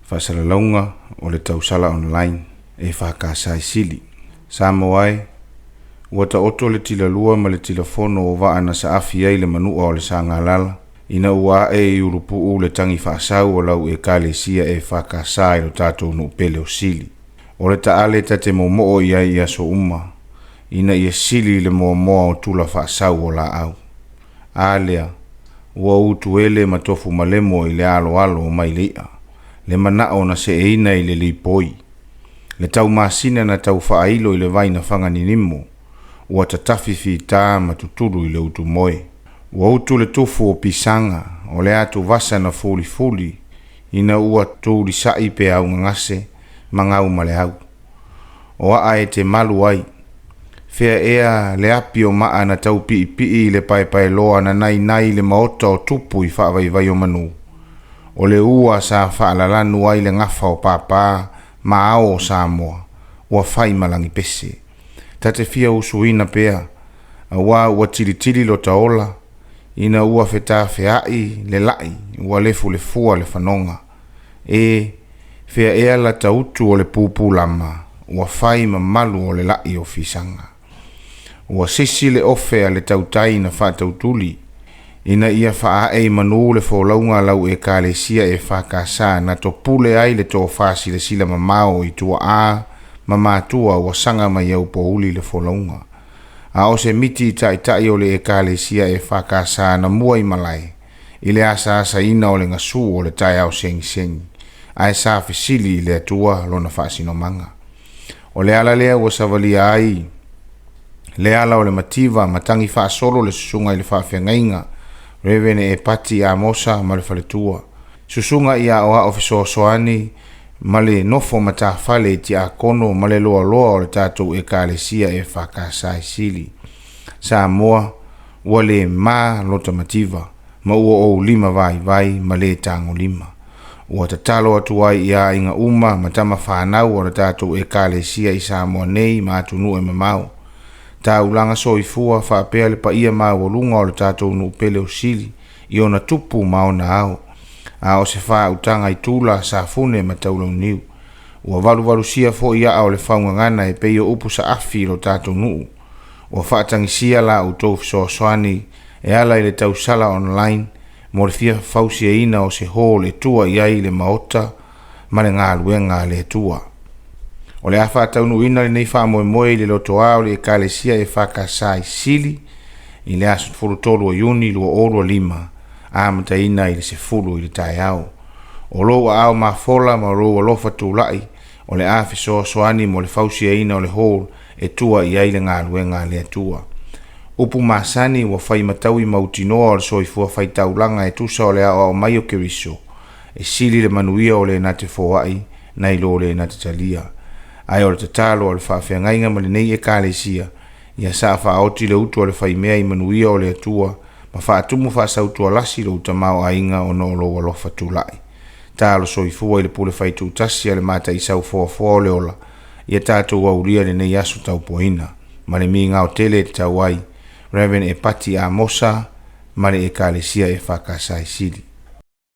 Faasalalauga o le Tausala Online EFKS i Sili. Samoa e, ua taoto le tilalua ma le tilafono o vaa na saafi ai le manua o le Sagalala, ina ua ae i Ulupuu le tagi faasau o lau Ekalesia EFKS i lo tatou nuu pele o Sili. O le taale ta te momoo i ai i aso uma, ina ia sili i le moamoa o tula faasau o laau. A lea, ua utuele ma tofu malemo i le aloalo o Mailei'a, le manao na seeina i le lipoi. Le taumasina na tau faailo i le vai na faganinimo, ua tatafi fita ma tutulu i le utumoe. Ua utu le tufu o pisaga, o le atuvasa na fulifuli, ina ua tulisa'i peau gagase ma gau ma le au. O aa e te malu ai. Fea ea le api o maa na tau piipii i le paepaeloa na nainai i le maota o tupu i faavaivai o manu? O le ua sa faalalanu ai le gafa o pāpā ma ao o Samoa, ua fai ma lagipese. Ta te fia usuina pea, auā ua tilitili lota ola, ina ua fetafea'i le la'i ua lefulefua le fanoga. E, fea ea lata utu o le pupulama, ua fai ma malu o le la'i o fisaga. Ua sisi le ofe a le tautai na faatautuli, ina ia faaae i manu le folauga a lau Ekalesia EFKS na topule ai le tofa silasila mamao i tuaa ma matua ua saga mai aupouli le folauga. A o se miti i taitai o le Ekalesia EFKS na mua i malae i le asaasaina o le gasu o le taeao segisegi, ae sa fesili i le Atua lona faasinomaga. O le ala lea ua savalia ai le ala o le mativa ma tagi faasolo le susuga i le faafeagaiga Revene Epati Amosa ma le faletua, susuga i aoao fesoasoani ma le nofo matafale i tiakono ma le loaloa o le tatou Ekalesia EFKS i Sili. Samoa, ua le ma lota mativa, ma ua ou lima vaivai ma le tagolima. Ua tatalo atu ai i aiga uma ma tama fanau o le tatou Ekalesia i Samoa nei ma atunuu e mamao, taulaga soifua faapea le paia maualuga o le tatou nuu pele o Sili i ona tupu ma ona ao, a o se faautaga i tula, safune ma taulauniu. Ua valuvalusia foi aa o le faugagana e pei o upu saafi i lo tatou nuu. Ua faatagisia la outou fesoasoani e ala i le tausala online mo le fia fausiaina o se hall e tua i ai le maota ma le galuega a le Atua. O le a faataunuuina lenei faamoemoe i le lotoa o le Ekalesia EFKS i Sili i le aso 13 o Iuni 2025, amataina i le 10 i le taeao. O lou aao mafola ma lou alofa tulai o le a fesoasoani mo le fausiaina o le hall e tua i ai le galuega a le Atua. Upu masani ua fai mataui mautinoa o le soifua faitaulaga e tusa o le aoao mai o Keriso, e sili le manuia o le na te foai nai lo le na te talia. Ae o le tatalo a le faafeagaiga ma lenei Ekalesia, ia saa faaoti le utu a le faimea i manuia o le Atua ma faatumu faasautualasi lou tamaoaiga ona o lou alofa tulai. Talo soifua i le pule faituutasi a le Mataisau foafoa o le ola, ia tatou aulia lenei aso taupuaina. Ma le migao tele e tatau ai, Rev. Epati Amosa ma le Ekalesia EFKS i Sili.